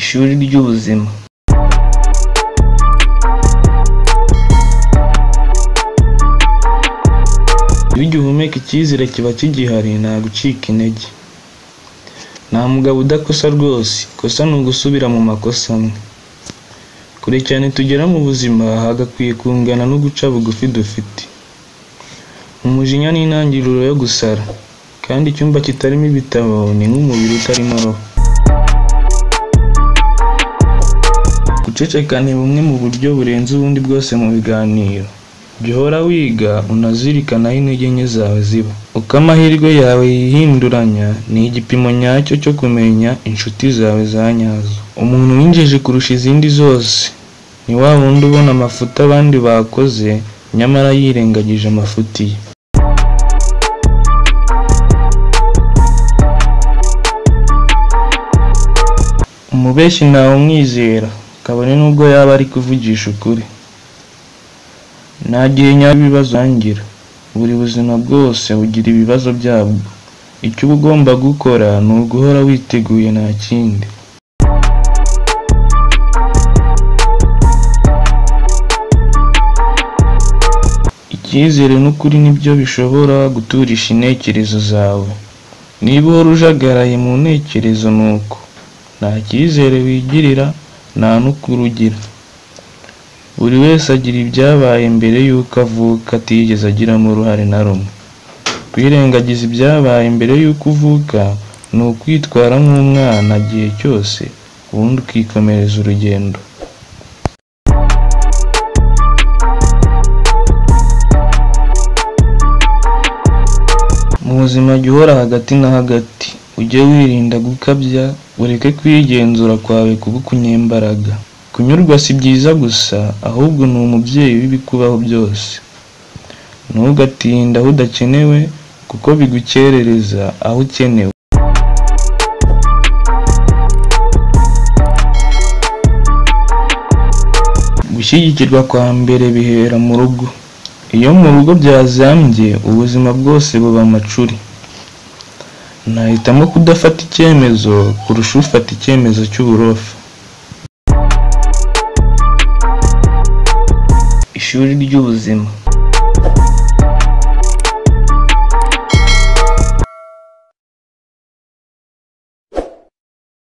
Ishuri ry'ubuzima. Iyo ugihumeka icyizere kiba kigihari, nta gucika intege. Nta mugabo udakosa rwose, ikosa ni ugusubira mu makosa amwe. Kure cyane tugera mu buzima hagakwiye kungana no guca bugufi dufite. Umujinya ni intangiriro yo gusara, kandi icyumba kitarimo ibitabo ni nk'umubiri utarimo roho. Guceceka ni bumwe mu buryo burenze ubundi bwose mu biganiro. Jya uhora wiga, unazirikane aho intege nke zawe ziba. Uko amahirwe yawe yihinduranya ni igipimo nyacyo cyo kumenya inshuti zawe za nyazo. Umuntu w'injiji kurusha izindi zose, ni wa wundi ubona amafuti abandi bakoze nyamara yirengagije amafuti ye. Umubeshyi ntawumwizera, kabone n'ubwo yaba ari kuvugisha ukuri. Nta gihe nyacyo ibibazo birangira, buri buzima bwose bugira ibibazo byabwo, icyo uba ugomba gukora ni uguhora witeguye nta kindi. Icyizere n'ukuri nibyo bishobora guturisha intekerezo zawe. Niba uhora ujagaraye mu ntekerezo ni uko, nta cyizere wigirira, nta n'ukuri ugira. Buri wese agira ibyabaye mbere y'uko avuka atigeze agiramo uruhare na rumwe. Kwirengagiza ibyabaye mbere y'uko uvuka ni ukwitwara nk'umwana igihe cyose, ubundi ukikomereza urugendo. Mu buzima jya uhora hagati na hagati, ujye wirinda gukabya, ureke kwigenzura kwawe kube ukunyembaraga. Kunyurwa si byiza gusa, ahubwo ni umubyeyi w'ibikubaho byose. Ntugatinde aho udakenewe, kuko bigukerereza aho ukenewe. Gushyigikirwa kwa mbere bihera mu rugo. Iyo mu rugo byazambye, ubuzima bwose buba amacuri. Nahitamo kudafata icyemezo kurusha ufata icyemezo cy'uburofa. Ishuri ry'ubuzima.